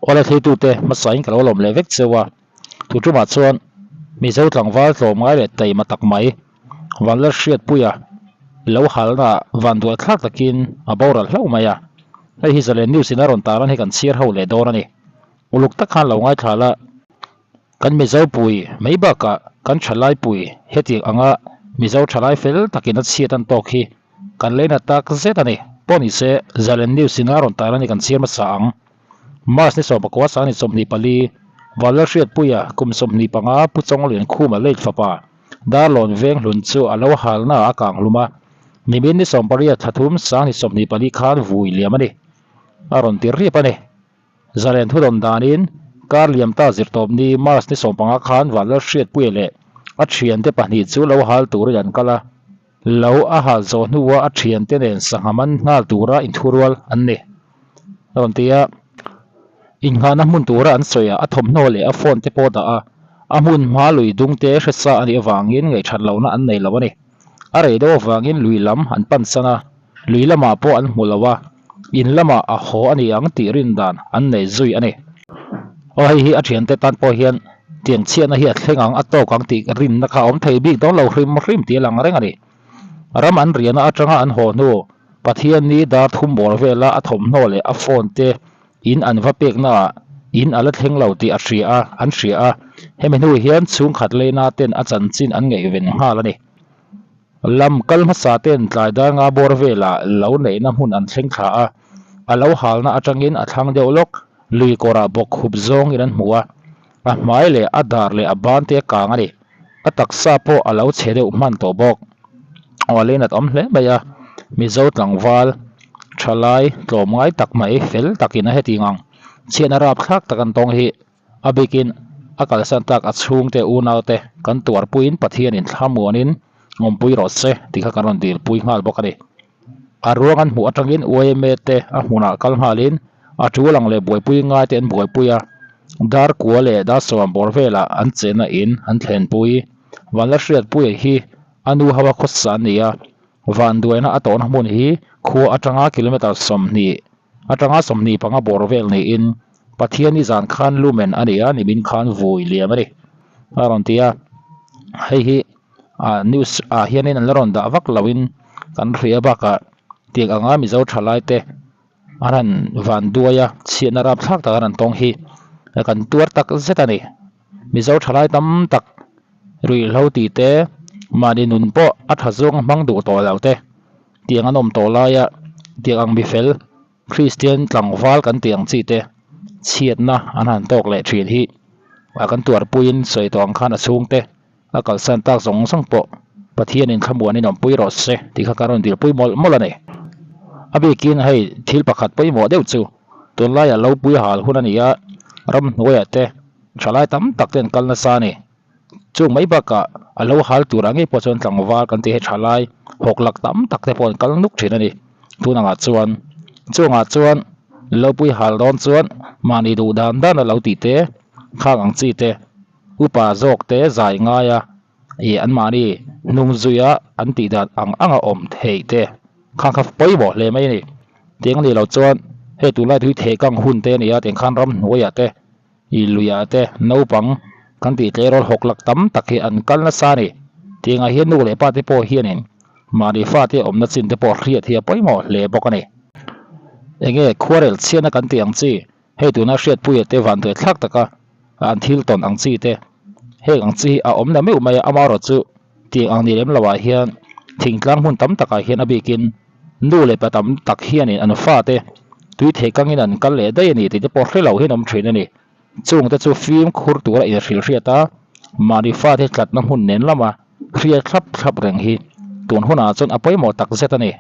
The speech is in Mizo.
Awle thleitute hmasain ka lo lawm leh vek cheu a, thu tumah chuan Mizo tlangval tlawm ngai leh taima tak mai Vanlalhriatpuia lo halna vanduai thlak takin a boral hlauh mai a, hei hi Zalen News in a rawn tarlan hi kan chhiar ho leh dawn a ni. Uluk tak khan lo ngaithla la. Kan Mizo pui mai bakah kan thalai pui hetiang anga Mizo thalai fel takin a chhiat an tawk hi kan leina tak zet a ni. Pawh ni se, Zalen News in a rawn tar a ni kan chhiar hmasa ang. March ni 19 sang ni 24, Vanlalhriatpuia kum 25 Pu Chawnglian Khuma late fapa Darlawn Venghlun chu a lo halna a kang hlum a, nimin ni 18 thla thum sang ni 24 khan vui liam a ni. A rawn ti riap a ni. Zalen thudawn danin kar liam ta zirtawp ni March ni 15 khan Vanlalhriatpuia leh a thiante pahnih chu lo hal turin an kal a, lo a hal zawh hnua a thiante nen sangha man nghal tura inthurual an ni. A rawn ti a, innghahna hmun tura an sawi a, a thawmhnaw leh a phone te pawh dah a, a hmun hma lui dung te hresa a nih avangin ngaihṭhat lohna an nei lo a ni. A rei deuh avangin lui lam an pansan a. Lui lamah pawh an hmu lo a, in lamah a haw a ni ang tih rin dan an nei zui a ni. Aw hei hi a thiante tan pawh hian tiang chhiatna hi a thleng ang, a tawk ang tih rinna kha a awm thei bik dawn lo hrim hrim tih a lang reng a ni. Ram an riahna atanga an haw hnu Pathianni dar thum bawr vela a thawmhnaw leh a phone te in an va peknaah in a la thleng lo tih a hria a, an hria a, hemi hnu hian chhungkhat leina ten a chanchin an ngaihven nghal a ni. Lam kal hmasa ten tlai dar nga bawr velah lo neihna hmun an thleng thla a, a lo halna atangin a thlang deuh lawk lui kawrah bawk khup zawngin an hmu a, a hmai leh a dar leh a ban te a kang a ni. A taksa pawh a lo chhe deuh hman tawh bawk. Aw a leinat awm hle mai a, Mizo tlangval thalai tlawmngai tak mai fel takin a heti ngang chhiatna rapthlak tak an tawng hi. A bikin a kalsan tak a chhungte unaute kan tuarpuiin Pathianin thlamuanin awmpui rawh se tih kha kan rawn dilpui nghal bawk a ni. A ruang an hmuh atangin yma te a hmunah kal nghalin a tul ang leh buaipui ngai te an buaipui a, dar kua leh dar sawm bawr velah an chenna in an thlenpui. Vanlalhriatpuia hi a nu ho a khawsa an ni a, vanduaina a tawhna hmun hi khua atanga kilometre 20 atanga 25 bawr vel niin Pathian i zan khan lumen a ni a, nimin khan vui liam a ni a rawn ti a, hei hi ah news ah hianin an la rawn dah vak loin kan hria bakah tiang anga Mizo thalai te an han van duai a, chhiatna rapthlak tak an han tawng hi kan tuar tak zet a ni. Mizo thalai tam tak ruihhlo tih te mahni nun pawh a tha zawng hmang duh tawh lo te tiang an awm tawh laia tiang ang mifel Kristian tlangval kan tih ang chi te chhiatna an han tawk leh thin hi a kan tuarpuiin sawi tawh ang khan a chhungte a kalsan tak zawng zawng pawh Pathianin thlamuanin awmpui rawh se tih kha kan rawn dilpui mawlh mawlh a ni. A bikin hei thil pakhat pawimawh deuh chu tunlaiah lo pui hal hun a ni a, ramhnuaiah te thalai tam tak te an kal nasa a ni. Chung mai bakah a lo hal turah ngei pawh chuan tlangval kan tih hei thalai hawk lak tam tak te pawh an kal nuk thin a ni. Tun angah chuan chungah chuan lo pui hal dawn chuan mahni duh dan dan a lo tih te khang ang chi te upa zawk te zai ngai a ih anmahni hnung zuia an tih dan ang ang a awm theih te khang kha pawimawh hle mai a ni. Tiang a nih loh chuan hei tunlai tui theh kang hun te a ni a tiang khan ramhnuaiah te I luiah te naupang kan tih tleirawl hawk lak tam tak hi an kal nasa a ni. Tiangah hian nu leh pa te pawh hianin mahni fate awmna chin te pawh hriat hi a pawimawh hle bawk a ni. Enge khuarel chhiatna kan tih ang chi, hei tuna hriatpuia te vanduai thlak taka an thil tawn ang chi te, heng ang chi hi a awm na meuh mai a, amaherawh chu tiang ang ni lem loah hian thingtlang hmun tam takah hian a bikin Nu leh pa tam tak hianin an fate tui theih kangin an kal leh daih a ni tih te pawh hre lo hian awm thin a ni. Chungte chu fimkhur tura inhrilh hriat a, mahni fate tlatna hmun nen lama hriat thlap thlap reng hi tun hunah chuan a pawimawh tak zet a ni.